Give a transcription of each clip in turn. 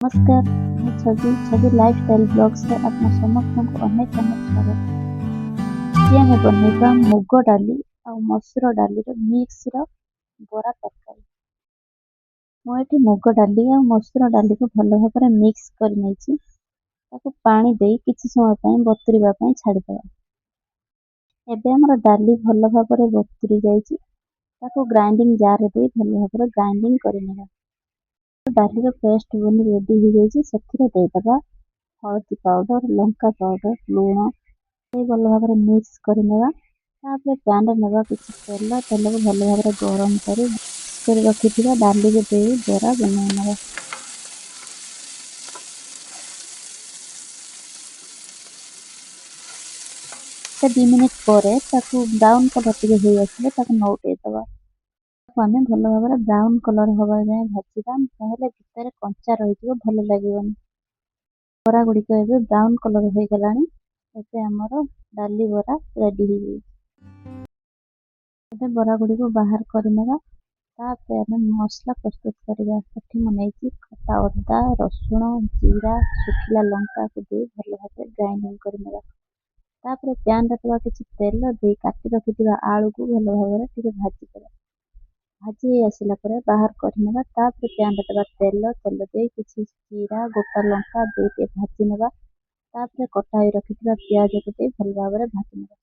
ନମସ୍କାର, ମୁଁ ଛବି। ଛବି ଲାଇଫଷ୍ଟାଇଲ୍ ବ୍ଲଗ୍ସରେ ଆପଣ ସମସ୍ତଙ୍କୁ ଅନେକ ଅନେକ ସ୍ୱାଗତ। ଆଜି ଆମେ ବନେଇବା ମୁଗ ଡାଲି ଆଉ ମସୁର ଡାଲିର ମିକ୍ସର ବରା ତରକାରୀ। ମୁଁ ଏଠି ମୁଗ ଡାଲି ଆଉ ମସୁର ଡାଲିକୁ ଭଲ ଭାବରେ ମିକ୍ସ କରି ନେଇଛି। ତାକୁ ପାଣି ଦେଇ କିଛି ସମୟ ପାଇଁ ବତୁରିବା ପାଇଁ ଛାଡ଼ିଦେବା। ଏବେ ଆମର ଡାଲି ଭଲ ଭାବରେ ବତୁରି ଯାଇଛି। ତାକୁ ଗ୍ରାଇଣ୍ଡିଙ୍ଗ ଜାରରେ ଦେଇ ଭଲ ଭାବରେ ଗ୍ରାଇଣ୍ଡିଙ୍ଗ କରିନେବା। ଡାଲିର ପେଷ୍ଟ ବନି ରେଡ଼ି ହେଇଯାଇଛି। ସେଥିରେ ଦେଇଦେବା ହଳଦୀ ପାଉଡ଼ର, ଲଙ୍କା ପାଉଡ଼ର, ଲୁଣ ଦେଇ ଭଲ ଭାବରେ ମିକ୍ସ କରିନେବା। ତାପରେ ପ୍ୟାନରେ ନେବା କିଛି ତେଲ। ତେଲକୁ ଭଲ ଭାବରେ ଗରମ କରି ମିକ୍ସ କରି ରଖିଥିବା ଡାଲିକୁ ଦେଇ ବରା ବନେଇ ନେବା। 2 ମିନିଟ୍ ପରେ ତାକୁ ବ୍ରାଉନ୍ କଲର୍ ଟିକେ ହେଇ ଆସିଲେ ତାକୁ ନଉଟେଇ ଦେବା। ତାକୁ ଆମେ ଭଲ ଭାବରେ ବ୍ରାଉନ୍ କଲର୍ ହେବା ଯାଏଁ ଭାଜିବା, ନହେଲେ ଭିତରେ କଞ୍ଚା ରହିଯିବ, ଭଲ ଲାଗିବନି। ବରା ଗୁଡ଼ିକ ଏବେ ବ୍ରାଉନ୍ କଲର୍ ହୋଇଗଲାଣି। ଏବେ ଆମର ଡାଲି ବରା ରେଡ଼ି ହେଇଯାଇଛି। ଏବେ ବରା ଗୁଡ଼ିକୁ ବାହାର କରିନେବା। ତାପରେ ଆମେ ମସଲା ପ୍ରସ୍ତୁତ କରିବା। ଏଠି ମୁଁ ନେଇଛି କଟା ଅଦା, ରସୁଣ, ଜିରା, ଶୁଖିଲା ଲଙ୍କାକୁ ଦେଇ ଭଲ ଭାବରେ ଗ୍ରାଇଣ୍ଡିଙ୍ଗ କରିନେବା। ତାପରେ ପ୍ୟାନରେ ଦେବା କିଛି ତେଲ ଦେଇ କାଟି ରଖିଥିବା ଆଳୁକୁ ଭଲ ଭାବରେ ଟିକେ ଭାଜିଦେବା। ଭାଜି ହେଇ ଆସିଲା ପରେ ବାହାର କରିନେବା। ତାପରେ ପ୍ୟାନରେ ଦେବା ତେଲ। ତେଲ ଦେଇ କିଛି ଜିରା, ଗୋଟା ଲଙ୍କା ଦେଇ ଟିକେ ଭାଜି ନେବା। ତାପରେ କଟା ହେଇ ରଖିଥିବା ପିଆଜକୁ ଦେଇ ଭଲ ଭାବରେ ଭାଜି ନେବା।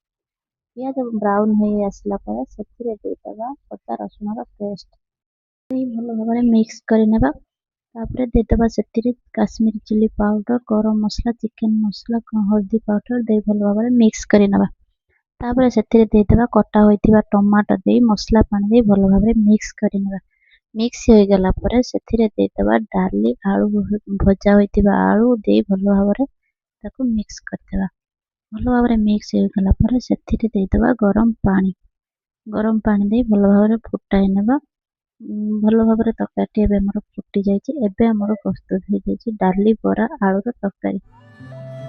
ପିଆଜ ବ୍ରାଉନ୍ ହେଇ ଆସିଲା ପରେ ସେଥିରେ ଦେଇଦେବା ଅଦା ରସୁଣର ପେଷ୍ଟ ଦେଇ ଭଲ ଭାବରେ ମିକ୍ସ କରିନେବା। ତାପରେ ଦେଇଦେବା ସେଥିରେ କାଶ୍ମୀରୀ ଚିଲି ପାଉଡ଼ର, ଗରମ ମସଲା, ଚିକେନ ମସଲା, ହଳଦୀ ପାଉଡ଼ର ଦେଇ ଭଲ ଭାବରେ ମିକ୍ସ କରିନେବା। ତାପରେ ସେଥିରେ ଦେଇଦେବା କଟା ହୋଇଥିବା ଟମାଟୋ ଦେଇ ମସଲା ପାଣି ଦେଇ ଭଲ ଭାବରେ ମିକ୍ସ କରିନେବା। ମିକ୍ସ ହୋଇଗଲା ପରେ ସେଥିରେ ଦେଇଦେବା ଡାଲି, ଆଳୁ, ଭଜା ହୋଇଥିବା ଆଳୁ ଦେଇ ଭଲ ଭାବରେ ତାକୁ ମିକ୍ସ କରିଦେବା। ଭଲ ଭାବରେ ମିକ୍ସ ହୋଇଗଲା ପରେ ସେଥିରେ ଦେଇଦେବା ଗରମ ପାଣି। ଗରମ ପାଣି ଦେଇ ଭଲ ଭାବରେ ଫୁଟାଇ ନେବା। ଭଲ ଭାବରେ ତରକାରୀଟି ଏବେ ଆମର ଫୁଟି ଯାଇଛି। ଏବେ ଆମର ପ୍ରସ୍ତୁତ ହେଇଯାଇଛି ଡାଲି ବରା ଆଳୁର ତରକାରୀ।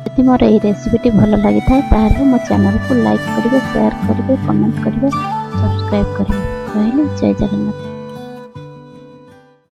ଯଦି ମୋର ଏହି ରେସିପିଟି ଭଲ ଲାଗିଥାଏ, ତାହେଲେ ମୋ ଚ୍ୟାନେଲକୁ ଲାଇକ୍ କରିବେ, ସେୟାର କରିବେ, କମେଣ୍ଟ କରିବେ, ସବସ୍କ୍ରାଇବ୍ କରିବେ। ରହିଲି, ଜୟ ଜଗନ୍ନାଥ।